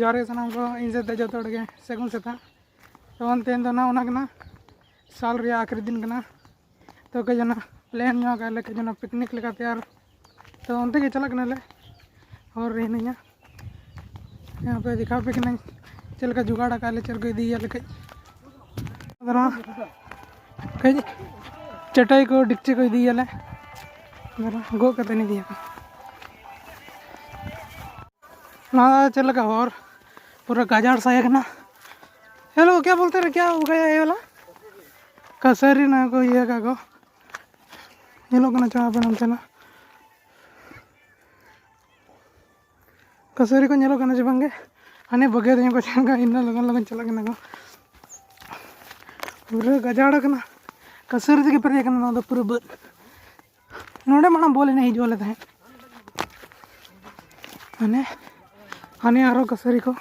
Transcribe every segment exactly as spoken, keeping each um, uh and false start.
ᱡᱚᱦᱟᱨ ᱜᱮ ᱥᱟᱱᱟᱢ ᱠᱚ, ᱤᱧ ᱥᱮᱫ ᱛᱮ ᱡᱚᱛᱚ ᱦᱚᱲ ᱜᱮ ᱥᱟᱹᱜᱩᱱ ᱥᱮᱛᱟᱜ᱾ ᱛᱚ ᱛᱮᱦᱮᱧ ᱫᱚ ᱱᱟᱜ ᱚᱱᱟ ᱠᱟᱱᱟ, ᱥᱟᱞ ᱨᱮᱭᱟᱜ ᱟᱠᱷᱨᱤ ᱫᱤᱱ ᱠᱟᱱᱟ᱾ ᱛᱚ ᱠᱟᱹᱡ ᱚᱱᱟ ᱯᱞᱮᱱ ᱧᱚᱜ ᱟᱠᱟᱫ ᱞᱮ, ᱠᱟᱹᱡ ᱚᱱᱟ ᱯᱤᱠᱱᱤᱠ ᱞᱮᱠᱟᱛᱮ, ᱟᱨ ᱛᱚ ᱚᱱᱛᱮ ᱜᱮ ᱪᱟᱞᱟᱜ ᱠᱟᱱᱟᱞᱮ, ᱦᱚᱨ ᱨᱮ ᱦᱤᱱᱟᱹᱧᱟ᱾ ᱦᱮᱸ, ᱟᱯᱮ ᱫᱮᱠᱷᱟᱣ ᱯᱮ ᱠᱟᱹᱱᱟᱹᱧ ᱪᱮᱫ ᱞᱮᱠᱟ ᱡᱚᱜᱟᱲ ᱟᱠᱟᱫ ᱞᱮ, ᱪᱮᱫ ᱠᱚ ᱤᱫᱤᱭᱟᱞᱮ ᱠᱟᱹᱡ᱾ ᱟᱫᱚ ᱱᱚᱣᱟ ᱠᱟᱹᱡ ᱪᱟᱹᱴᱟᱹᱭ ᱠᱚ, ᱰᱮᱠᱪᱤ ᱠᱚ ᱤᱫᱤᱭᱟᱞᱮ, ᱟᱫᱚ ᱜᱚᱜ ᱠᱟᱛᱮ ᱤᱫᱤᱭᱟᱠᱚ᱾ ᱱᱚᱣᱟ ᱪᱮᱫ ᱞᱮᱠᱟ ᱦᱚᱨ? ᱯᱩᱨᱟᱹ ᱜᱟᱡᱟᱲ ᱥᱟᱭ ᱠᱟᱱᱟ᱾ ᱦᱮᱞᱳ, ᱠᱮ ᱵᱚᱞᱛᱮ ᱨᱮ ᱠᱮ ᱦᱳ ᱜᱟᱭᱟ ᱭᱮ ᱣᱟᱞᱟ? ᱠᱟᱹᱥᱟᱹᱨᱤ ᱱᱟ ᱠᱚ ᱤᱭᱟᱹ ᱠᱟ ᱠᱚ᱾ ᱧᱮᱞᱚᱜ ᱠᱟᱱᱟ ᱪᱚ ᱟᱯᱮ ᱱᱚᱱᱛᱮ ᱱᱟᱜ? ᱠᱟᱹᱥᱟᱹᱨᱤ ᱠᱚ ᱧᱮᱞᱚᱜ ᱠᱟᱱᱟ ᱪᱮ ᱵᱟᱝ ᱜᱮ? ᱦᱟᱱᱮ ᱵᱟᱹᱜᱤ ᱛᱮ ᱠᱚ ᱪᱟᱞᱟᱜ ᱠᱟᱱᱟ, ᱤᱱᱟᱹ ᱞᱚᱜᱚᱱ ᱞᱚᱜᱚᱱ ᱪᱟᱞᱟᱜ ᱠᱟᱱᱟ ᱠᱚ᱾ ᱯᱩᱨᱟᱹ ᱜᱟᱡᱟᱲ ᱠᱟᱱᱟ, ᱠᱟᱹᱥᱟᱹᱨᱤ ᱛᱮᱜᱮ ᱯᱮᱨᱮᱡ ᱠᱟᱱᱟ ᱱᱚᱣᱟ ᱫᱚ ᱯᱩᱨᱟᱹ ᱵᱟᱹᱫᱽ᱾ ᱱᱚᱰᱮ ᱢᱟᱲᱟᱝ ᱵᱚᱞ ᱮᱱᱮᱡ ᱦᱤᱡᱩᱜ ᱟᱞᱮ ᱛᱟᱦᱮᱸᱫ᱾ ᱦᱟᱱᱮ, ᱦᱟᱱᱮ ᱟᱨᱚ ᱠᱟᱹᱥᱟᱹᱨᱤ ᱠᱚ᱾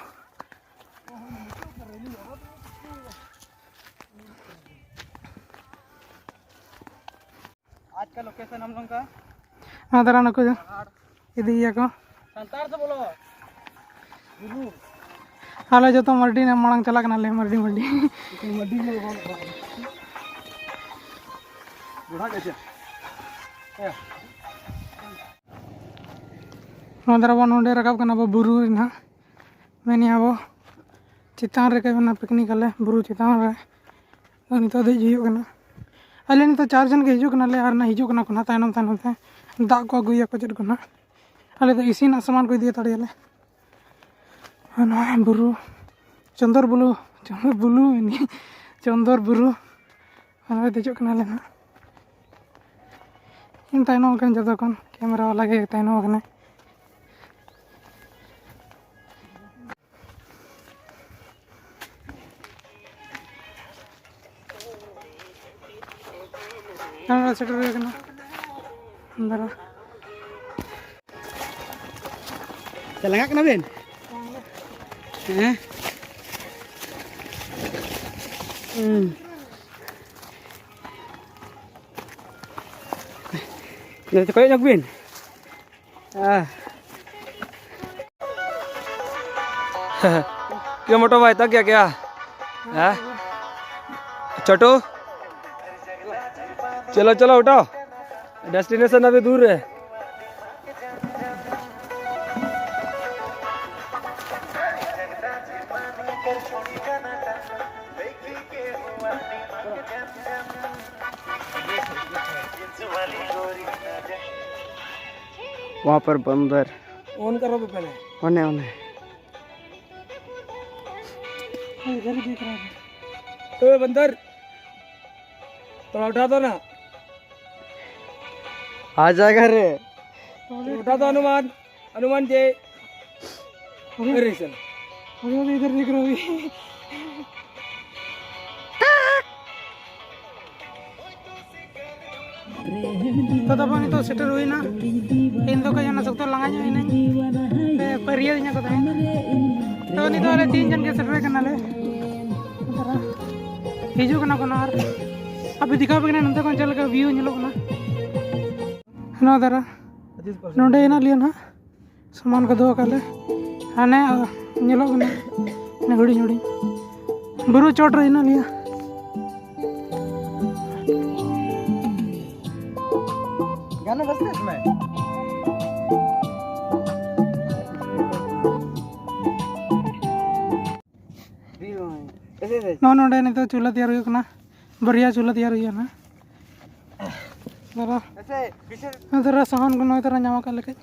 ᱟᱡ ᱠᱟ ᱞᱳᱠᱮᱥᱚᱱ ᱦᱟᱢ ᱞᱳᱜ ᱠᱟ᱾ ᱱᱚᱣᱟ ᱫᱟᱨᱟ ᱱᱩᱠᱩ ᱫᱚ ᱤᱫᱤᱭᱮᱭᱟ ᱠᱚ᱾ ᱥᱟᱱᱛᱟᱲ ᱛᱮ ᱵᱚᱞᱚ᱾ ᱟᱞᱮ ᱡᱚᱛᱚ ᱢᱟᱨᱰᱤ ᱢᱟᱲᱟᱝ ᱪᱟᱞᱟᱜ ᱠᱟᱱᱟᱞᱮ, ᱢᱟᱨᱰᱤ, ᱢᱟᱨᱰᱤ᱾ ᱢᱟᱨᱰᱤ ᱞᱮ ᱵᱚᱞᱚ᱾ ᱵᱩᱲᱦᱟ ᱜᱮᱪᱮ᱾ ᱱᱚᱣᱟ ᱫᱟᱨᱟ ᱵᱚᱱ ᱱᱚᱰᱮ ᱨᱟᱠᱟᱵ ᱠᱟᱱᱟ ᱵᱚ ᱵᱩᱨᱩ ᱨᱮ ᱱᱟᱦᱟᱜ᱾ ᱢᱮᱱᱮᱜᱼᱟ ᱵᱚ ᱪᱮᱛᱟᱱ ᱨᱮ ᱠᱟᱹᱡ ᱚᱱᱟ ᱯᱤᱠᱱᱤᱠ ᱟᱞᱮ ᱵᱩᱨᱩ ᱪᱮᱛᱟᱱ ᱨᱮ᱾ ᱟᱫᱚ ᱱᱤᱛᱚᱜ ᱫᱮᱡ ᱦᱩᱭᱩᱜ ᱠᱟᱱᱟ᱾ ᱟᱞᱮ ᱱᱤᱛᱚᱜ ᱪᱟᱨ ᱡᱚᱱ ᱜᱮ ᱦᱤᱡᱩᱜ ᱠᱟᱱᱟᱞᱮ, ᱟᱨ ᱱᱟ ᱦᱤᱡᱩᱜ ᱠᱟᱱᱟ ᱠᱚ ᱱᱟᱦᱟᱜ ᱛᱟᱭᱱᱚᱢ ᱛᱟᱭᱱᱚᱢ ᱛᱮ᱾ ᱫᱟᱜ ᱠᱚ ᱟᱹᱜᱩᱭᱟᱠᱚ ᱪᱮᱫ ᱠᱚ ᱱᱟᱦᱟᱜ᱾ ᱟᱞᱮ ᱫᱚ ᱤᱥᱤᱱᱟᱜ ᱥᱟᱢᱟᱱ ᱠᱚ ᱤᱫᱤ ᱦᱟᱛᱟᱲᱮᱭᱟᱞᱮ᱾ ᱟᱨ ᱱᱚᱣᱟ ᱵᱩᱨᱩ, ᱪᱚᱱᱫᱚᱨ ᱵᱩᱨᱩ, ᱪᱚᱱᱫᱚᱨ ᱵᱩᱨᱩ ᱢᱮᱱᱮ, ᱪᱚᱱᱫᱚᱨ ᱵᱩᱨᱩ᱾ ᱟᱨ ᱱᱚᱜᱼᱚᱭ ᱫᱮᱡᱚᱜ ᱠᱟᱱᱟᱞᱮ ᱱᱟᱦᱟᱜ᱾ ᱤᱧ ᱛᱟᱭᱱᱚᱢ ᱟᱠᱟᱱ ᱡᱚᱛᱚ ᱠᱷᱚᱱ, ᱠᱮᱢᱮᱨᱟ ᱵᱟᱞᱟ ᱜᱮ ᱛᱟᱭᱱᱚᱢ ᱟᱠᱟᱱᱟᱭ᱾ ᱱᱚᱜᱼᱚᱭ ᱥᱮᱴᱮᱨ ᱦᱩᱭ ᱟᱠᱟᱱᱟ ᱫᱟᱨᱟ᱾ ᱪᱮᱫ ᱞᱟᱸᱜᱟᱜ ᱠᱟᱱᱟ ᱵᱤᱱ? ᱦᱮᱸ? ᱦᱩᱸ᱾ ᱱᱚᱛᱮ ᱠᱚᱭᱚᱜ ᱧᱚᱜ ᱵᱤᱱ᱾ ᱟᱦ᱾ क्यों मोटू भाई, थक गया क्या? हैं? छोटू, चलो चलो उठो, डेस्टिनेशन अभी दूर है। वहाँ पर बंदर। ऑन करो भी पहले। ओने ओने। इधर ही देख रहा है। ए बंदर, थोड़ा उठा दो ना। आ जाएगा रे। उठा दो हनुमान, हनुमान जी। अरे, अरे चल। अरे, अरे, इधर देख रहा हूँ। ᱛᱚ ᱛᱟᱵᱚᱱ ᱱᱤᱛᱚᱜ ᱥᱮᱴᱮᱨ ᱦᱩᱭᱱᱟ᱾ ᱤᱧ ᱫᱚ ᱠᱟᱹᱡ ᱚᱱᱟ ᱥᱚᱠᱛᱚ ᱞᱟᱸᱜᱟ ᱧᱚᱜ ᱮᱱᱟᱹᱧ᱾ ᱯᱮ ᱯᱟᱹᱨᱭᱟᱹ ᱤᱧᱟᱹ ᱠᱚ ᱛᱟᱦᱮᱸ᱾ ᱛᱚ ᱱᱤᱛᱚᱜ ᱟᱞᱮ ᱛᱤᱱ ᱡᱚᱱ ᱜᱮ ᱥᱮᱴᱮᱨ ᱠᱟᱱᱟᱞᱮ᱾ ᱦᱤᱡᱩᱜ ᱠᱟᱱᱟ ᱠᱚ ᱱᱚᱣᱟ ᱟᱨ ᱟᱯᱮ ᱫᱮᱠᱷᱟᱣ ᱯᱮ ᱠᱟᱱᱟ ᱱᱚᱛᱮ ᱠᱷᱚᱱ ᱪᱮᱫ ᱞᱮᱠᱟ ᱵᱷᱤᱭᱩ ᱧᱮᱞᱚᱜ ᱠᱟᱱᱟ᱾ ᱱᱚᱣᱟ ᱫᱷᱟᱨᱟ ᱱᱚᱰᱮ ᱦᱮᱱᱟᱜ ᱞᱮᱭᱟ ᱱᱟᱦᱟᱜ᱾ ᱥᱟᱢᱟᱱ ᱠᱚ ᱫᱚᱦᱚ ᱠᱟᱜ ᱞᱮ᱾ ᱦᱟᱱᱮ ᱧᱮᱞᱚᱜ ᱠᱟᱱᱟ, ᱦᱟᱱᱮ ᱦᱩᱰᱤᱧ ᱦᱩᱰᱤᱧ ᱵᱩᱨᱩ ᱪᱚᱴ ᱨᱮ ᱦᱮᱱᱟᱜ ᱞᱮᱭᱟ᱾ गाना बजता है इसमें? रील में। ऐसे, ऐसे। ᱱᱚᱜᱼᱚ ᱱᱚᱰᱮ ᱱᱤᱛᱚᱜ ᱪᱩᱞᱦᱟᱹ ᱛᱮᱭᱟᱨ ᱦᱩᱭᱩᱜ ᱠᱟᱱᱟ, ᱵᱟᱨᱭᱟ ᱪᱩᱞᱦᱟᱹ ᱛᱮᱭᱟᱨ ᱦᱩᱭᱩᱜᱼᱟ ᱱᱟᱦᱟᱜ᱾ ᱫᱟᱨᱟ, ऐसे, पीछे। ᱫᱟᱨᱟ ᱥᱟᱦᱟᱱ ᱠᱚ ᱱᱚᱜᱼᱚᱭ ᱫᱟᱨᱟ ᱧᱟᱢ ᱟᱠᱟᱫ ᱞᱮᱠᱷᱟᱡ᱾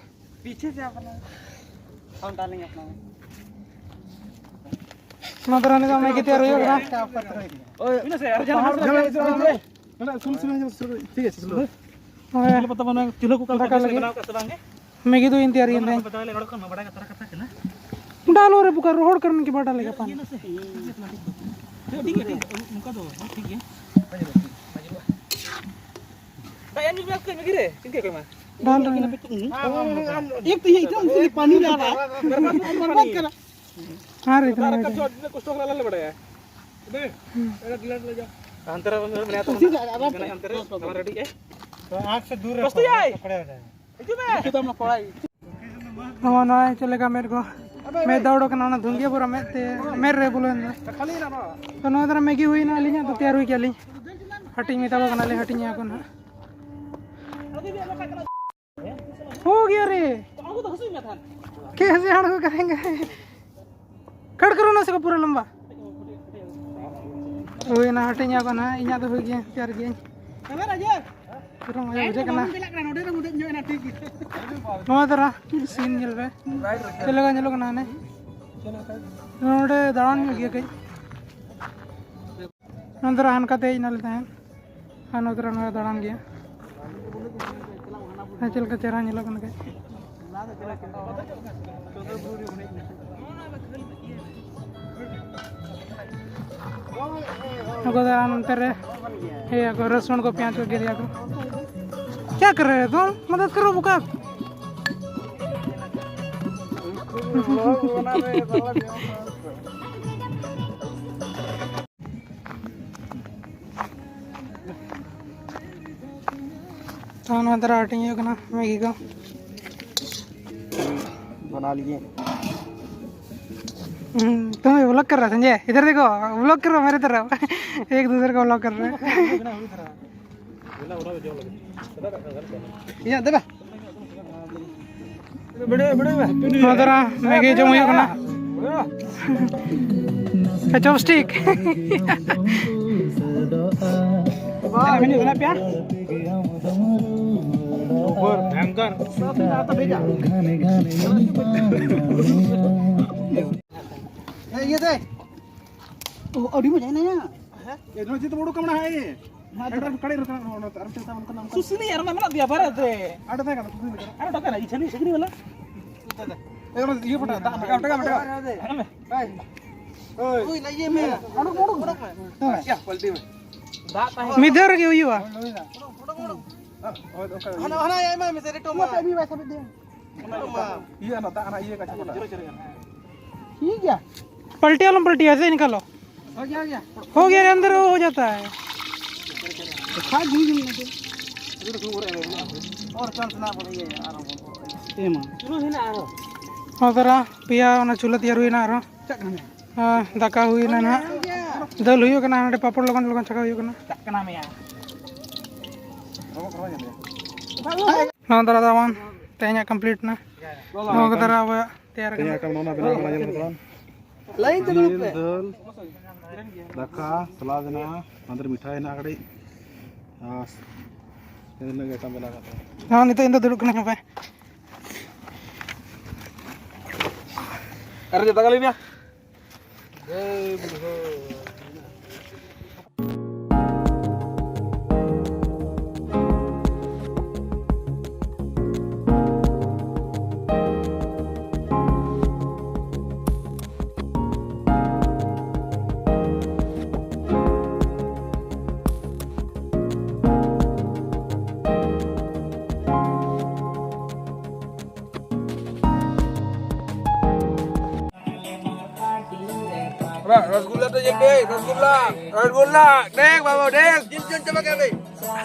पीछे से अपना। हम डालेंगे अपना। ᱱᱚᱣᱟ ᱫᱟᱨᱟ ᱱᱤᱛᱚᱜ ᱢᱮᱜᱤ ᱛᱮᱭᱟᱨ ᱦᱩᱭᱩᱜ ᱠᱟᱱᱟ᱾ ᱳᱭ, ᱤᱱᱟᱹ ᱥᱮ, ᱟᱨ ᱡᱟᱦᱟᱸ ᱱᱚᱰᱮ, ᱱᱚᱰᱮ, ᱱᱚᱰᱮ, ᱥᱩᱱ, ᱥᱩᱱ, ᱥᱩᱱ, ᱥᱩᱱ, ᱴᱷᱤᱠ ᱟᱪᱷᱮ, ᱥᱩᱱ᱾ ᱱᱚᱰᱮ ᱪᱩᱞᱦᱟᱹ ᱠᱚ ᱚᱠᱟ ᱞᱮᱠᱟ ᱞᱟᱹᱜᱤᱫ? ᱵᱮᱱᱟᱣ ᱠᱟᱜ ᱥᱮ ᱵᱟᱝ ᱜᱮ? ᱢᱮᱜᱤ ᱫᱚ ᱤᱧ ᱛᱮᱭᱟᱨ ᱤᱧ ᱛᱟᱦᱮᱸᱫ᱾ ᱵᱟᱰᱟᱭ ᱞᱮ ᱱᱚᱰᱮ ᱠᱷᱚᱱ ᱢᱟ ᱵᱟᱰᱟᱭ ᱠᱟᱛᱷᱟ ᱠᱟᱛᱷᱟ ᱠᱟᱱᱟ᱾ ᱰᱟᱞ ᱨᱮ ᱵᱚᱠᱟ ᱨᱚᱦᱚᱲ ᱠᱟᱨᱢᱤ ᱠᱤ ᱵᱟᱰᱟ ᱞᱮᱜᱟ ᱯᱟᱱ᱾ ᱴᱷᱤᱠ ᱜᱮᱭᱟ, ᱴᱷᱤᱠ ᱜᱮᱭᱟ, ᱱᱚᱝᱠᱟ ᱫᱚ ᱵᱟᱝ, ᱴᱷᱤᱠ ᱜᱮᱭᱟ᱾ ᱫᱟᱜ ᱮᱢ ᱧᱩ ᱵᱟᱲᱟ ᱠᱟᱜ ᱢᱮᱜᱤ ᱨᱮ, ᱪᱮᱫ ᱞᱮᱠᱟ ᱠᱚ ᱮᱢᱟ? ᱰᱟᱞ ᱨᱮ᱾ एक तो ये एकदम से पानी ला रहा है। बर्बाद, बर्बाद कर रहा। हाँ रे, इतना ᱫᱟᱜ ᱨᱟᱠᱟᱵ ᱡᱚᱦᱚᱜ ᱛᱤᱱᱟᱹᱜ ᱠᱚᱥᱴᱚ ᱠᱟᱱᱟ ᱟᱞᱮ ᱞᱮ ᱵᱟᱲᱟᱭᱟ᱾ ᱦᱩᱸ᱾ ᱦᱟᱱᱛᱮ ᱨᱮ ᱢᱮᱱᱟᱭᱟ ᱛᱚ᱾ ᱩᱥᱤ ᱫᱚ ᱟᱨᱟᱢ ᱥᱮ᱾ ᱦᱟᱱᱛᱮ ᱨᱮ, ᱟᱵᱟᱨ ᱨᱮᱰᱤ ᱮ᱾ तो आँख से दूर रखो, ᱠᱚᱥᱴᱚᱭᱟᱭ। पकड़े हो जाएगा। ᱦᱤᱡᱩᱜ ᱢᱮ᱾ ᱱᱚᱣᱟ, ᱱᱚᱣᱟ ᱪᱮᱫ ᱞᱮᱠᱟ ᱢᱮᱫ ᱠᱚ? ᱢᱮᱫ ᱫᱟᱜ ᱚᱰᱚᱠ ᱠᱟᱱᱟ, ᱚᱱᱟ ᱫᱷᱩᱝᱜᱤᱭᱟᱹ ᱯᱩᱨᱟᱹ ᱢᱮᱫ ᱛᱮ, ᱢᱮᱫ ᱨᱮ ᱵᱚᱞᱚᱭᱮᱱᱟ᱾ ᱛᱚ ᱱᱚᱣᱟ ᱫᱟᱨᱟ ᱢᱮᱜᱤ ᱦᱩᱭᱱᱟ, ᱟᱹᱞᱤᱧᱟᱜ ᱫᱚ ᱛᱮᱭᱟᱨ ᱦᱩᱭ ᱠᱮᱜᱼᱟ ᱞᱤᱧ᱾ ᱦᱟᱹᱴᱤᱧ ᱢᱮᱛᱟ ᱠᱚ ᱠᱟᱱᱟᱞᱤᱧ, ᱦᱟᱹᱴᱤᱧ ᱟᱠᱚ ᱱᱟᱦᱟᱜ᱾ हो गया रे। कैसे हड़ को करेंगे? खड़ करो ना इसको पूरा लंबा। ᱦᱩᱭᱱᱟ, ᱦᱟᱹᱴᱤᱧ ᱟᱠᱚ ᱱᱟᱦᱟᱜ, ᱤᱧᱟᱹᱜ ᱫᱚ ᱦᱩᱭ ᱜᱮ, ᱛᱮᱭᱟᱨ ᱜᱮ᱾ ᱯᱩᱨᱟᱹ ᱢᱚᱡᱟ ᱵᱩᱡᱷᱟᱹᱜ ᱠᱟᱱᱟ᱾ ᱱᱚᱣᱟ ᱫᱟᱨᱟ ᱥᱤᱱ ᱧᱮᱞ ᱯᱮ, ᱪᱮᱫ ᱞᱮᱠᱟ ᱧᱮᱞᱚᱜ ᱠᱟᱱᱟ ᱦᱟᱱᱮ᱾ ᱱᱚᱰᱮ ᱫᱟᱬᱟᱱ ᱧᱚᱜ ᱜᱮᱭᱟ ᱠᱟᱹᱡ᱾ ᱱᱚᱣᱟ ᱫᱟᱨᱟ ᱦᱟᱱᱠᱟᱛᱮ ᱦᱮᱡ ᱮᱱᱟᱞᱮ ᱛᱟᱦᱮᱸᱫ᱾ ᱟᱨ ᱱᱚᱣᱟ ᱫᱟᱨᱟ ᱱᱚᱰᱮ ᱫᱟᱬᱟᱱ ᱜᱮᱭᱟ᱾ ᱦᱮᱸ, ᱪᱮᱫ ᱞᱮᱠᱟ ᱪᱮᱦᱨᱟ ᱧᱮᱞᱚᱜ ᱠᱟᱱᱟ ᱠᱟᱹᱡ᱾ ᱱᱩᱠᱩ ᱫᱚ ᱱᱚᱱᱛᱮ ᱨᱮ ᱤᱭᱟᱹ ᱠᱚ, ᱨᱟᱹᱥᱩᱱ ᱠᱚ, ᱯᱮᱸᱭᱟᱡᱽ ᱠᱚ ᱜᱮᱫ ᱮᱫᱟ ᱠᱚ᱾ क्या कर रहे हो तुम? मदद करो बुका। ᱛᱚ ᱱᱚᱣᱟ ᱫᱟᱨᱟ ᱦᱟᱹᱴᱤᱧ ᱦᱩᱭᱩᱜ ᱠᱟᱱᱟ ᱢᱮᱜᱤ ᱠᱚ। बना लिए। हम्म, तुम भी व्लॉग कर रहा संजय? इधर देखो, व्लॉग करो मेरे तरफ। एक दूसरे का व्लॉग कर रहे हैं। ᱤᱧᱟᱹᱜ ᱫᱮᱵᱟ᱾ ᱱᱚᱣᱟ ᱫᱟᱨᱟ ᱢᱮᱜᱤ ᱡᱚᱢ ᱦᱩᱭᱩᱜ ᱠᱟᱱᱟ᱾ ᱪᱚᱯᱥᱴᱤᱠ᱾ ᱵᱟᱝ, ᱢᱮᱱᱟᱜ ᱯᱮᱭᱟ? ᱵᱷᱚᱭᱚᱝᱠᱚᱨ᱾ ᱤᱭᱟᱹ ᱫᱮ᱾ ᱚ, ᱟᱹᱰᱤ ᱢᱚᱡᱟ ᱦᱮᱱᱟᱭᱟ᱾ ᱦᱮᱸ? ᱮ, ᱱᱚᱣᱟ ᱡᱤᱛ ᱵᱚᱲᱚ ᱠᱟᱢᱲᱟ ᱦᱮᱸ, ᱮ᱾ ᱦᱮᱸ, ᱮᱴᱟᱜ ᱠᱟᱲᱮ ᱨᱮ ᱠᱟᱱᱟ, ᱱᱚᱣᱟ, ᱱᱚᱣᱟ, ᱟᱨ ᱢᱤᱫᱴᱮᱱ ᱥᱟᱵ ᱠᱟᱱᱟ, ᱚᱱᱠᱟ᱾ ᱥᱩᱥᱱᱤ ᱟᱨ ᱚᱱᱟ ᱢᱮᱱᱟᱜ ᱜᱮᱭᱟ ᱵᱟᱨᱮ ᱛᱮ᱾ ᱟᱨ ᱫᱟᱠᱟ ᱠᱟᱱᱟ, ᱥᱩᱥᱱᱤ ᱠᱟᱱᱟ᱾ ᱟᱨ ᱚᱠᱟ ᱠᱟᱱᱟ? ᱤᱪᱷᱟᱹᱱᱤ ᱥᱤᱠᱲᱤ ᱵᱟᱞᱟ? ᱮ, ᱚᱱᱟ ᱤᱭᱟᱹ ᱯᱟᱴᱟ, ᱫᱟᱜ ᱯᱟᱴᱟ, ᱚᱴᱮ ᱠᱟᱢ, ᱚᱴᱮ ᱠᱟᱢ᱾ ᱦᱮᱸ ᱢᱮ᱾ ᱦᱮᱸ᱾ ᱳᱭ᱾ ᱳᱭ, ᱞᱟᱹᱭ ᱢᱮ᱾ ᱚᱰᱚᱠ, ᱚᱰᱚᱠ, ᱚᱰᱚᱠ ᱢᱮ᱾ ᱦᱮᱸ᱾ ᱭᱟ, ᱯᱟᱞᱴᱤ ᱢᱮ᱾ ᱫᱟᱜ ᱛᱟᱦᱮᱸ᱾ ᱢᱤᱫ ᱫᱷᱟᱣ ᱨᱮᱜᱮ ᱦᱩᱭᱩᱜᱼᱟ᱾ ᱚᱰᱚᱠ, ᱚᱰᱚᱠ, ᱚᱰᱚᱠ᱾ ᱦᱳᱭ, ᱚᱱᱠᱟ ᱜᱮ᱾ ᱦᱟᱱᱟ, ᱦᱟᱱᱟ, ᱟᱭᱢᱟ ᱢᱮᱥᱮ ᱨᱮᱴᱚ ᱢᱟ᱾ ᱤᱭᱟᱹ ᱚᱱᱟ ᱫᱟᱜ, ᱚᱱᱟ ᱤᱭᱟᱹ ᱠᱟᱪᱟ ᱯᱟᱴᱟ᱾ ᱴᱷᱤᱠ ᱜᱮᱭᱟ᱾ पलटी वाला पलटी ऐसे ही निकालो। हो गया, हो गया। हो गया रे, अंदर वो हो जाता है। खा जी जी। और चांस ना बोले ये यार। ए मां। सुनो है ना, आ रहा। ᱦᱚᱸ ᱫᱟᱨᱟ ᱯᱮᱭᱟ ᱚᱱᱟ ᱪᱩᱞᱦᱟᱹ ᱛᱮᱭᱟᱨ ᱦᱩᱭᱱᱟ ᱟᱨᱦᱚᱸ᱾ ᱪᱟᱜ ᱠᱟᱱᱟ ᱢᱮᱭᱟ᱾ ᱦᱮᱸ, ᱫᱟᱠᱟ ᱦᱩᱭᱱᱟ ᱱᱟᱦᱟᱜ᱾ ᱫᱟᱹᱞ ᱦᱩᱭᱩᱜ ᱠᱟᱱᱟ, ᱱᱚᱰᱮ ᱯᱟᱯᱚᱲ ᱞᱚᱜᱚᱱ ᱞᱚᱜᱚᱱ ᱪᱷᱟᱠᱟᱣ ᱦᱩᱭᱩᱜ ᱠᱟᱱᱟ᱾ ᱪᱟᱜ ᱠᱟᱱᱟ ᱢᱮᱭᱟ᱾ ᱱᱚᱣᱟ ᱫᱟᱨᱟ ᱫᱚ ᱟᱵᱚᱱ ᱛᱮᱦᱮᱧᱟᱜ complete ᱱᱟ᱾ ᱱᱚᱣᱟ ᱠᱚ ᱫᱟᱨᱟ ᱟᱵᱚᱭᱟᱜ ᱛᱮᱭᱟᱨ ᱠᱟᱱᱟ᱾ ᱛᱮᱦᱮᱧᱟᱜ ᱠᱟᱱᱟ, ᱱᱚᱣᱟ ᱵᱮᱱᱟᱣ ᱠᱟᱱᱟ, ᱧᱮᱞ ᱠᱟᱛᱮ᱾ ᱞᱟᱭᱤᱱ ᱛᱮ ᱫᱩᱲᱩᱵ ᱯᱮ᱾ ᱫᱟᱹᱞ, ᱫᱟᱠᱟ, ᱥᱟᱞᱟᱫ ᱦᱮᱱᱟᱜᱼᱟ, ᱚᱱᱟ ᱫᱚ ᱢᱤᱴᱷᱟᱭ ᱦᱮᱱᱟᱜᱼᱟ ᱠᱟᱹᱴᱤᱡ᱾ ᱟᱨ ᱤᱱᱟᱹᱜ ᱜᱮ item ᱵᱮᱱᱟᱣ ᱠᱟᱛᱮ᱾ ᱦᱚᱸ, ᱱᱤᱛᱚᱜ ᱤᱧ ᱫᱚ ᱫᱩᱲᱩᱵ ᱠᱟᱹᱱᱟᱹᱧ, ᱦᱟᱯᱮ᱾ ᱟᱨ ᱡᱚᱛᱚ ᱜᱟᱞᱤ ᱢᱮᱭᱟ᱾ ᱨᱚᱥᱜᱩᱞᱞᱟ ᱛᱚ ᱡᱮ ᱫᱮᱠᱷ, ᱨᱚᱥᱜᱩᱞᱞᱟ, ᱨᱚᱥᱜᱩᱞᱞᱟ, ᱫᱮᱠᱷ ᱵᱟᱵᱩ, ᱫᱮᱠᱷ, ᱡᱤᱞ ᱡᱚᱢ ᱪᱟᱵᱟ ᱠᱮᱫ ᱵᱮᱱ᱾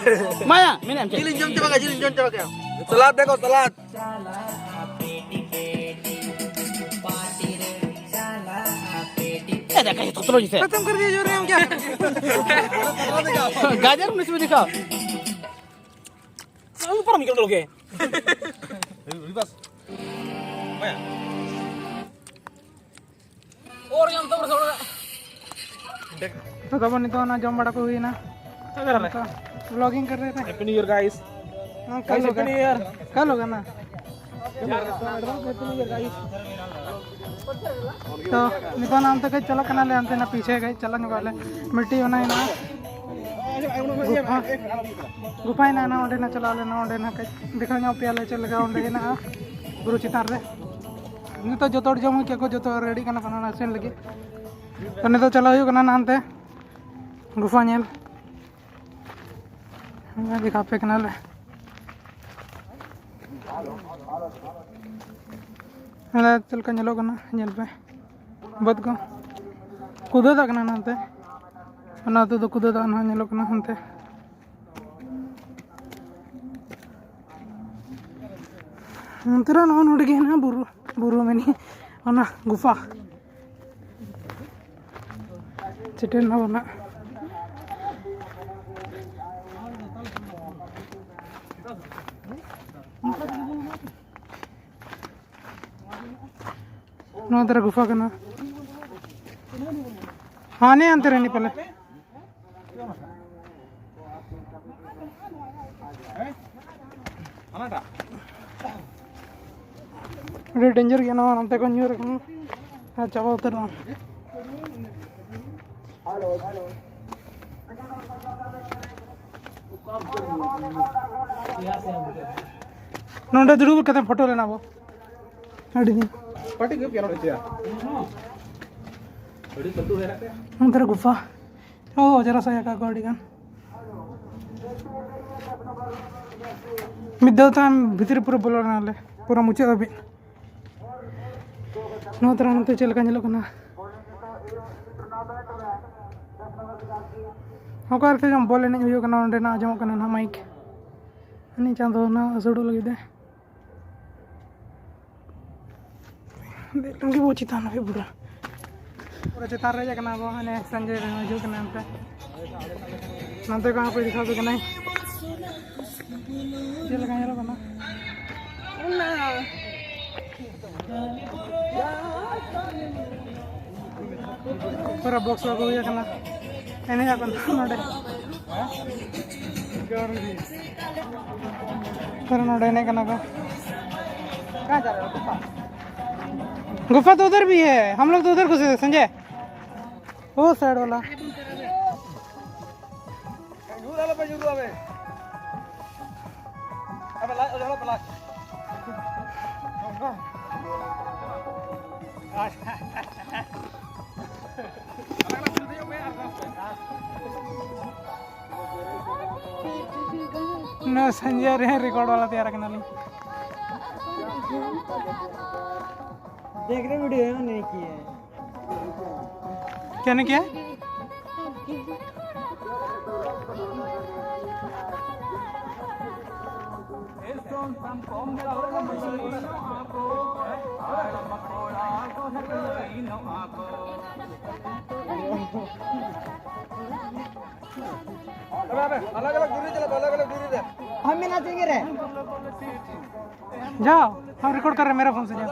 ᱢᱟᱭᱟ, ᱢᱮᱱᱟᱜ ᱮᱢ ᱪᱮᱫ? ᱡᱤᱞ ᱡᱚᱢ ᱪᱟᱵᱟ ᱠᱮᱫ, ᱡᱤᱞ ᱡᱚᱢ ᱪᱟᱵᱟ ᱠᱮᱫ᱾ ᱥᱟᱞᱟᱫ ᱫᱮᱠᱷᱚ, ᱥᱟᱞᱟᱫ᱾ ᱮ, ᱫᱮᱠᱷᱟ, ᱡᱚᱛᱚ ᱞᱚ ᱡᱤᱛᱮ᱾ खत्म कर दिया जो रहे हम क्या? गाजर में इसमें दिखाओ। ऊपर निकल लोगे। ᱛᱚ ᱛᱟᱵᱚᱱ ᱱᱤᱛᱚᱜ ᱚᱱᱟ ᱡᱚᱢ ᱵᱟᱲᱟ ᱠᱚ ᱦᱩᱭᱱᱟ᱾ ᱚᱠᱟᱨᱮ? ᱱᱤᱛᱚᱜ vlogging ᱠᱚᱨᱮ ᱨᱮ᱾ Happy New Year, guys. ᱱᱚᱝᱠᱟ guys, Happy New Year. ᱚᱠᱟ ᱞᱳᱜᱟᱱ ᱱᱟ? ᱛᱚ ᱱᱤᱛᱚᱜ ᱱᱟ ᱚᱱᱛᱮ ᱠᱟᱹᱡ ᱪᱟᱞᱟᱜ ᱠᱟᱱᱟᱞᱮ, ᱦᱟᱱᱛᱮ ᱱᱟ ᱯᱤᱪᱷᱮ ᱠᱟᱹᱡ ᱪᱟᱞᱟᱜ ᱧᱚᱜᱚᱜ ᱟᱞᱮ᱾ ᱢᱤᱫᱴᱤᱡ ᱚᱱᱟ ᱦᱮᱱᱟᱜᱼᱟ ᱜᱩᱯᱷᱟ, ᱜᱩᱯᱷᱟ ᱦᱮᱱᱟᱜᱼᱟ, ᱚᱸᱰᱮ ᱱᱟ ᱪᱟᱞᱟᱜ ᱟᱞᱮ, ᱱᱟ ᱚᱸᱰᱮ ᱱᱟ ᱠᱟᱹᱡ ᱫᱮᱠᱷᱟᱣ ᱧᱚᱜ ᱯᱮᱭᱟᱞᱮ ᱪᱮᱫ ᱞᱮᱠᱟ ᱚᱸᱰᱮ ᱦᱮᱱᱟᱜᱼᱟ ᱵᱩᱨᱩ ᱪᱮᱛᱟᱱ ᱨᱮ᱾ ᱱᱤᱛᱚᱜ ᱡᱚᱛᱚ ᱦᱚᱲ ᱡᱚᱢ ᱦᱩᱭ ᱠᱮᱫ ᱠᱚ, ᱡᱚᱛᱚ ᱦᱚᱲ ready ᱠᱟᱱᱟ ᱠᱚ ᱚᱱᱟ ᱤᱥᱤᱱ ᱞᱟᱹᱜᱤᱫ᱾ ᱛᱚ ᱱᱤᱛᱚᱜ ᱪᱟᱞᱟᱣ ᱦᱩᱭᱩᱜ ᱠᱟᱱᱟ ᱱᱟᱱᱛᱮ ᱜᱩᱯᱷᱟ ᱧᱮᱞ᱾ ᱚᱱᱟ ᱫᱮᱠᱷᱟᱣ ᱟᱯᱮ ᱠᱟᱱᱟᱞᱮ᱾ ᱚᱱᱟ ᱪᱮᱫ ᱞᱮᱠᱟ ᱧᱮᱞᱚᱜ ᱠᱟᱱᱟ ᱧᱮᱞ ᱯᱮ᱾ ᱵᱟᱹᱫᱽ ᱠᱚ ᱠᱩᱫᱟᱹ ᱫᱟᱜ ᱠᱟᱱᱟ ᱱᱟᱱᱛᱮ᱾ ᱚᱱᱟ ᱟᱹᱛᱩ ᱫᱚ ᱠᱩᱫᱟᱹ ᱫᱟᱜ ᱱᱟᱦᱟᱜ ᱧᱮᱞᱚᱜ ᱠᱟᱱᱟ ᱦᱟᱱᱛᱮ᱾ ᱚᱱᱛᱮ ᱨᱮ ᱱᱚᱜᱼᱚ ᱱᱚᱰᱮ ᱜᱮ ᱦᱮᱱᱟᱜᱼᱟ ᱵᱩᱨᱩ᱾ ᱵᱩᱨᱩ ᱢᱮᱱᱟᱜᱼᱟ, ᱚᱱᱟ ᱜᱩᱯᱷᱟ᱾ ᱥᱮᱴᱮᱨ ᱱᱟᱵᱚᱱ ᱱᱟᱜ᱾ ᱱᱚᱣᱟ ᱫᱷᱟᱨᱮ ᱜᱩᱯᱷᱟ ᱠᱟᱱᱟ᱾ ᱦᱟᱱᱮ ᱦᱟᱱᱛᱮ ᱨᱮ ᱱᱤ ᱯᱟᱞᱮ᱾ ᱟᱹᱰᱤ ᱰᱮᱧᱡᱟᱨ ᱜᱮᱭᱟ ᱱᱚᱣᱟ, ᱱᱚᱱᱛᱮ ᱠᱷᱚᱱ ᱧᱩᱨ ᱟᱠᱟᱱᱟ ᱟᱨ ᱪᱟᱵᱟ ᱩᱛᱟᱹᱨᱚᱜᱼᱟ᱾ ᱱᱚᱰᱮ ᱫᱩᱲᱩᱵ ᱠᱟᱛᱮ ᱯᱷᱳᱴᱳ ᱞᱮᱱᱟ ᱵᱚ ᱟᱹᱰᱤ ᱫᱤᱱ᱾ ᱯᱟᱴᱤ ᱜᱮ ᱯᱮᱭᱟ ᱱᱚᱰᱮ ᱪᱮᱭᱟ᱾ ᱱᱚᱱᱛᱮ ᱨᱮ ᱜᱩᱯᱷᱟ᱾ ᱚ, ᱡᱟᱨᱟ ᱥᱟᱭ ᱟᱠᱟᱫ ᱠᱚ ᱟᱹᱰᱤ ᱜᱟᱱ᱾ ᱢᱤᱫ ᱫᱷᱟᱣ ᱛᱟᱭᱚᱢ ᱵᱷᱤᱛᱨᱤ ᱯᱩᱨᱟᱹ ᱵᱚᱞᱚ ᱞᱮᱱᱟᱞᱮ, ᱯᱩᱨᱟᱹ ᱢᱩᱪᱟᱹᱫ ᱦᱟᱹᱵᱤᱡ᱾ ᱱᱚᱣᱟ ᱛᱚᱨᱟ ᱱᱚᱛᱮ ᱪᱮᱫ ᱞᱮᱠᱟ ᱧᱮᱞᱚᱜ ᱠᱟᱱᱟ? ᱚᱠᱟ ᱨᱮ ᱪᱚᱝ ᱵᱚᱞ ᱮᱱᱮᱡ ᱦᱩᱭᱩᱜ ᱠᱟᱱᱟ, ᱚᱸᱰᱮᱱᱟᱜ ᱟᱸᱡᱚᱢᱚᱜ ᱠᱟᱱᱟ ᱱᱟᱦᱟᱜ ᱢᱟᱭᱤᱠ᱾ ᱩᱱᱤ ᱪᱟᱸᱫᱚ ᱱᱟᱦᱟᱜ ᱥᱩᱰᱩᱜ ᱞᱟᱹᱜᱤᱫ ᱮ᱾ ᱫᱮᱡ ᱞᱮᱱ ᱜᱮ ᱵᱚ ᱪᱮᱛᱟᱱ ᱦᱟᱹᱵᱤᱡ ᱯᱩᱨᱟᱹ᱾ ᱯᱩᱨᱟᱹ ᱪᱮᱛᱟᱱ ᱨᱮ ᱦᱮᱡ ᱟᱠᱟᱱᱟ ᱵᱚ, ᱦᱟᱱᱮ ᱥᱚᱧᱡᱚᱭ ᱦᱤᱡᱩᱜ ᱠᱟᱱᱟ ᱚᱱᱛᱮ᱾ ᱱᱚᱱᱛᱮ ᱠᱷᱚᱱ ᱦᱚᱸ ᱠᱚ ᱫᱮᱠᱷᱟᱣ ᱟᱯᱮ ᱠᱟᱱᱟᱭ᱾ ᱪᱮᱫ ᱞᱮᱠᱟ ᱧᱮᱞᱚᱜ ᱠᱟᱱᱟ? ᱚᱱᱟ᱾ ᱯᱩᱨᱟᱹ ᱵᱚᱠᱥ ᱟᱹᱜᱩ ᱦᱩᱭ ᱟᱠᱟᱱᱟ᱾ ᱮᱱᱮᱡ ᱟᱠᱚ ᱱᱚᱰᱮ᱾ ᱯᱩᱨᱟᱹ ᱱᱚᱰᱮ ᱮᱱᱮᱡ ᱠᱟᱱᱟ ᱠᱚ᱾ गुफा तो उधर भी है, हम लोग तो उधर घुसे थे संजय, वो साइड वाला। ᱧᱩᱨ ᱟᱞᱚ ᱯᱮ ᱧᱩᱨᱩᱜᱼᱟ ᱵᱮ᱾ ᱟᱯᱮ ᱞᱟᱡ ᱚᱡᱚᱜ ᱯᱮ ᱞᱟᱡ᱾ ᱱᱚᱣᱟ ᱥᱟᱸᱡᱮ ᱨᱮ ᱨᱮᱠᱚᱨᱰ ᱵᱟᱞᱟ ᱛᱮᱭᱟᱨ ᱠᱟᱱᱟᱞᱤᱧ᱾ देख रहे वीडियो है नहीं किए। क्या नहीं किया? ᱟᱵᱮ, ᱟᱵᱮ, ᱟᱞᱟᱜᱽ ᱟᱞᱟᱜᱽ ᱰᱩᱝᱨᱤ ᱪᱟᱞᱟᱜ ᱯᱮ, ᱟᱞᱟᱜᱽ ᱟᱞᱟᱜᱽ ᱰᱩᱝᱨᱤ ᱨᱮ᱾ ᱦᱚᱸ, ᱢᱮᱱᱟᱜ ᱛᱤᱧ ᱜᱮ ᱨᱮ᱾ जाओ, हम रिकॉर्ड कर रहे हैं, मेरा फोन से जाओ।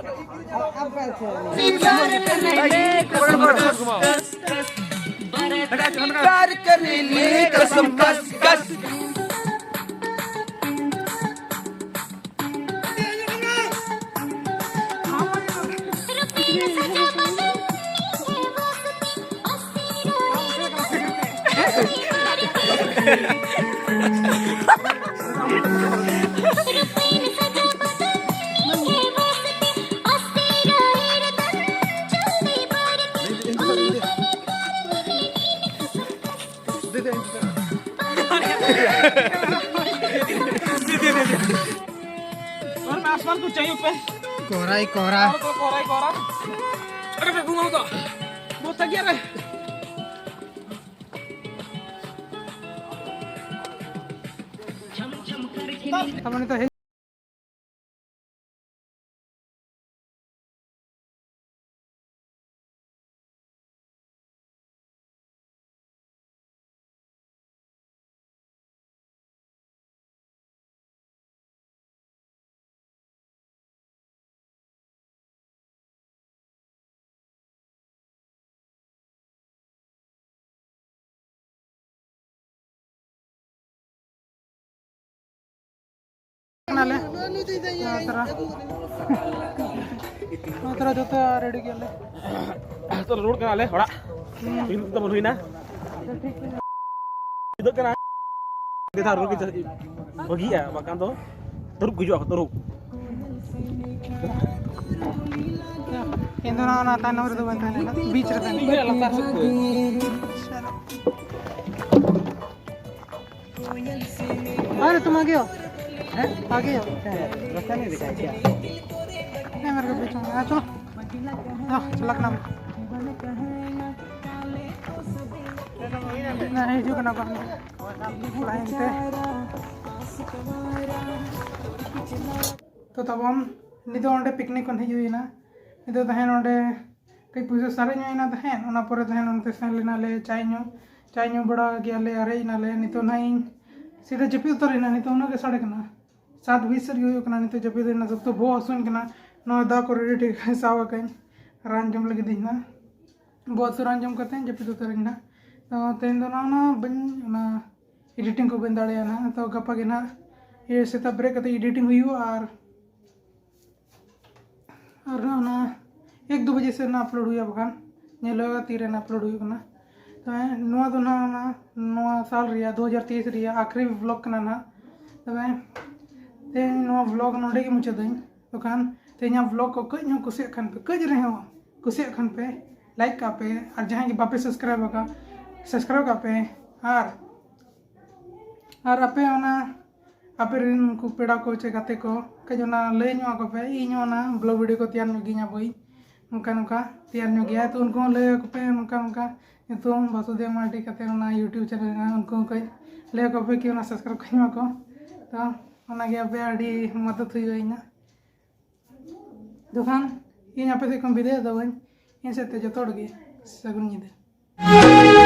प्यार करने कसम कस कस। और मैं आसमान को चाहिए पे। कोहरा ही कोहरा। और तो कोहरा ही कोहरा। अरे मैं घुमाऊंगा। बहुत थक गया रे। ᱠᱟᱱᱟᱞᱮ᱾ ᱱᱚᱣᱟ ᱛᱚᱨᱟ, ᱱᱚᱣᱟ ᱛᱚᱨᱟ ᱡᱚᱛᱚ ᱨᱮᱰᱤ ᱜᱮᱭᱟᱞᱮ᱾ ᱛᱚ ᱨᱩᱣᱟᱹᱲ ᱠᱟᱱᱟᱞᱮ ᱚᱲᱟᱜ᱾ ᱦᱩᱸ᱾ ᱛᱤᱦᱤᱧ ᱫᱚ ᱵᱚᱱ ᱦᱩᱭᱱᱟ᱾ ᱪᱮᱫᱟᱜ ᱠᱟᱱᱟ? ᱱᱮᱛᱟᱨ ᱨᱩᱣᱟᱹᱲ ᱜᱮ ᱵᱷᱟᱹᱜᱤᱜᱼᱟ, ᱵᱟᱠᱷᱟᱱ ᱫᱚ ᱛᱟᱹᱨᱩᱵ ᱠᱚ ᱦᱤᱡᱩᱜᱼᱟ, ᱛᱟᱹᱨᱩᱵ᱾ ᱤᱧ ᱫᱚ ᱱᱚᱣᱟ, ᱱᱚᱣᱟ ᱛᱟᱭᱱᱚᱢ ᱨᱮᱫᱚ ᱵᱟᱹᱧ ᱛᱟᱦᱮᱸ ᱞᱮᱱᱟ, ᱵᱤᱪ ᱨᱮ ᱛᱟᱦᱮᱸ ᱤᱧ ᱫᱚ ᱞᱟᱛᱟᱨ ᱥᱮᱫ ᱠᱷᱚᱡ᱾ अरे तुम आ गए हो? हैं? आ गए हो? क्या है? रास्ता नहीं दिखाया क्या? नहीं, मेरे को बीच में, हाँ, चलो। हाँ, चला के नाम। नहीं, जो बना बना। लाइन पे। तो तब हम निदो ओंडे पिकनिक ᱠᱷᱚᱱ ᱦᱮᱡ ᱦᱩᱭᱱᱟ᱾ ᱱᱤᱛᱚᱜ ᱛᱟᱦᱮᱸ ᱱᱚᱰᱮ ᱠᱟᱹᱡ ᱯᱩᱭᱥᱟᱹ ᱥᱟᱨᱮᱡ ᱧᱚᱜ ᱮᱱᱟ ᱛᱟᱦᱮᱸᱫ, ᱚᱱᱟ ᱯᱚᱨᱮ ᱛᱟᱦᱮᱸ ᱱᱚᱱᱛᱮ ᱥᱮᱱ ᱞᱮᱱᱟᱞᱮ ᱪᱟᱭ ᱧᱩ, ᱪᱟᱭ ᱧᱩ ᱵᱟᱲᱟ ᱜᱮᱭᱟᱞᱮ, ᱟᱨᱮᱡ ᱮᱱᱟᱞᱮ᱾ ᱱᱤᱛᱚᱜ ᱱᱟᱦᱟᱜ ᱤᱧ ᱥᱤᱫᱷᱟᱹ ᱡᱟᱹᱯᱤᱫ ᱩᱛᱟᱹᱨ ᱮᱱᱟ, ᱱᱤᱛᱚᱜ ᱩᱱᱟᱹᱜ ᱜᱮ ᱥᱟᱰᱮ ᱠᱟᱱᱟ, ᱥᱟᱛ ᱵᱤᱥ ᱥᱮᱫ ᱜᱮ ᱦᱩᱭᱩᱜ ᱠᱟᱱᱟ᱾ ᱱᱤᱛᱚᱜ ᱡᱟᱹᱯᱤᱫ ᱮᱱᱟ, ᱥᱚᱠᱛᱚ ᱵᱚᱦᱚᱜ ᱦᱟᱹᱥᱩᱧ ᱠᱟᱱᱟ, ᱱᱚᱣᱟ ᱫᱟᱜ ᱠᱚ ᱨᱮᱰᱤ ᱴᱷᱤᱠ ᱥᱟᱵ ᱟᱠᱟᱧ, ᱨᱟᱱ ᱡᱚᱢ ᱞᱟᱹᱜᱤᱫ ᱤᱧ ᱱᱟᱦᱟᱜ᱾ ᱵᱚᱦᱚᱜ ᱦᱟᱹᱥᱩ ᱨᱟᱱ ᱡᱚᱢ ᱠᱟᱛᱮ ᱡᱟᱹᱯᱤᱫ ᱩᱛᱟᱹᱨ ᱟᱹᱧ ᱱᱟᱦᱟᱜ᱾ ᱛᱚ ᱛᱮᱦᱮᱧ ᱫᱚ ᱱᱚᱜᱼᱚ ᱱᱟ ᱵᱟᱹᱧ, ᱚᱱᱟ ᱮᱰᱤᱴᱤᱝ ᱠᱚ ᱵᱟᱹᱧ ᱫᱟᱲᱮᱭᱟᱜᱼᱟ ᱱᱟᱦᱟᱜ᱾ ᱛᱚ ᱜᱟᱯᱟ ᱜᱮ ᱱᱟᱦᱟᱜ ᱤᱭᱟᱹ ᱥᱮᱛᱟᱜ ᱵᱮᱨᱮᱫ ᱠᱟᱛᱮ ᱮᱰᱤᱴᱤᱝ ᱦᱩᱭᱩᱜᱼᱟ᱾ ᱟᱨ ᱟᱨ ᱚᱱᱟ ᱮᱠ ᱫᱩ ᱵᱟᱡᱮ ᱥᱮᱫ ᱱᱟᱜ ᱟᱯᱞᱳᱰ ᱦᱩᱭᱩᱜᱼᱟ, ᱵᱟᱠᱷᱟᱱ ᱧᱮᱞ ᱦᱩᱭᱩᱜᱼᱟ ᱛᱤᱨᱮ ᱱᱟᱜ ᱟᱯᱞᱳᱰ ᱦᱩᱭᱩᱜ ᱠᱟᱱᱟ᱾ ᱛᱚᱵᱮ ᱱᱚᱣᱟ ᱫᱚ ᱱᱟᱜ ᱚᱱᱟ ᱱᱚᱣᱟ ᱥᱟᱞ ᱨᱮᱭᱟᱜ ᱫᱩ ᱦᱟᱡᱟᱨ ᱛᱮᱭᱤᱥ ᱨᱮᱭᱟᱜ ᱟᱠᱷᱨᱤ ᱵᱷᱞᱚᱜ ᱠᱟᱱᱟ ᱱᱟᱜ᱾ ᱛᱚᱵᱮ ᱛᱮᱦᱮᱧ ᱱᱚᱣᱟ ᱵᱷᱞᱚᱜ ᱱᱚᱰᱮ ᱜᱮ ᱢᱩᱪᱟᱹᱫᱟᱹᱧ᱾ ᱛᱚᱠᱷᱟᱱ ᱛᱮᱦᱮᱧᱟᱜ ᱵᱷᱞᱚᱜ ᱠᱚ ᱠᱟᱹᱡ ᱦᱚᱸ ᱠᱩᱥᱤᱭᱟᱜ ᱠᱷᱟᱱ ᱯᱮ, ᱠᱟᱹᱡ ᱨᱮᱦᱚᱸ ᱠᱩᱥᱤᱭᱟᱜ ᱠᱷᱟᱱ ᱯᱮ, ᱞᱟᱭᱤᱠ ᱠᱟᱜ ᱯᱮ, ᱟᱨ ᱡᱟᱦᱟᱸᱭ ᱜᱮ ᱵᱟᱯᱮ ᱥᱟᱵᱥᱠᱨᱟᱭᱤᱵ ᱟᱠᱟᱫ, ᱥᱟᱵᱥᱠᱨᱟᱭᱤᱵ ᱠᱟᱜ ᱯᱮ᱾ ᱟᱨ ᱟᱨ ᱟᱯᱮ ᱚᱱᱟ ᱟᱯᱮ ᱨᱮᱱ ᱩᱱᱠᱩ ᱯᱮᱲᱟ ᱠᱚ ᱪᱮ ᱜᱟᱛᱮ ᱠᱚ ᱠᱟᱹᱡ ᱚᱱᱟ ᱞᱟᱹᱭ ᱧᱚᱜ ᱟᱠᱚ ᱯᱮ, ᱤᱧ ᱦᱚᱸ ᱚᱱᱟ ᱵᱷᱞᱚᱜ ᱵᱷᱤᱰᱤᱭᱳ ᱠᱚ ᱛᱮᱭᱟᱨ ᱧᱚᱜ ᱜᱤᱧ ᱟᱵᱚᱭᱤᱡ, ᱱᱚᱝᱠᱟ ᱱᱚᱝᱠᱟ ᱛᱮᱭᱟᱨ ᱧᱚᱜ ᱜᱮᱭᱟ᱾ ᱛᱚ ᱩᱱᱠᱩ ᱦᱚᱸ ᱞᱟᱹᱭ ᱟᱠᱚ ᱯᱮ ᱱᱚᱝᱠᱟ ᱱᱚᱝᱠᱟ ᱧᱩᱛᱩᱢ ᱵᱟᱥᱩᱫᱮᱵ ᱢᱟᱨᱰᱤ ᱠᱟᱛᱮ ᱚᱱᱟ ᱭᱩᱴᱩᱵᱽ ᱪᱮᱱᱮᱞ ᱢᱮᱱᱟᱜᱼᱟ, ᱩᱱᱠᱩ ᱦᱚᱸ ᱠᱟᱹᱡ ᱞᱟᱹᱭ ᱟᱠᱚ ᱯᱮ ᱠᱤ ᱚᱱᱟ ᱥᱟᱵᱥᱠᱨᱟᱭᱤᱵ ᱠᱟᱹᱧ ᱢᱟ ᱠᱚ᱾ ᱛᱚ ᱚᱱᱟᱜᱮ ᱟᱯᱮ ᱟᱹᱰᱤ ᱢᱚᱫᱚᱫ ᱦᱩᱭᱩᱜᱼᱟ ᱤᱧᱟᱹᱜ᱾ ᱛᱚᱠᱷᱟᱱ ᱤᱧ ᱟᱯᱮ ᱥᱮᱫ ᱠᱷᱚᱱ ᱵᱤᱫᱟᱹᱭ ᱫᱚ ᱵᱟᱹᱧ, ᱤᱧ ᱥᱮᱫ ᱛᱮ ᱡᱚᱛᱚ ᱦᱚᱲ ᱜᱮ ᱥᱟᱹᱜᱩᱱ ᱧᱤᱫᱟᱹ᱾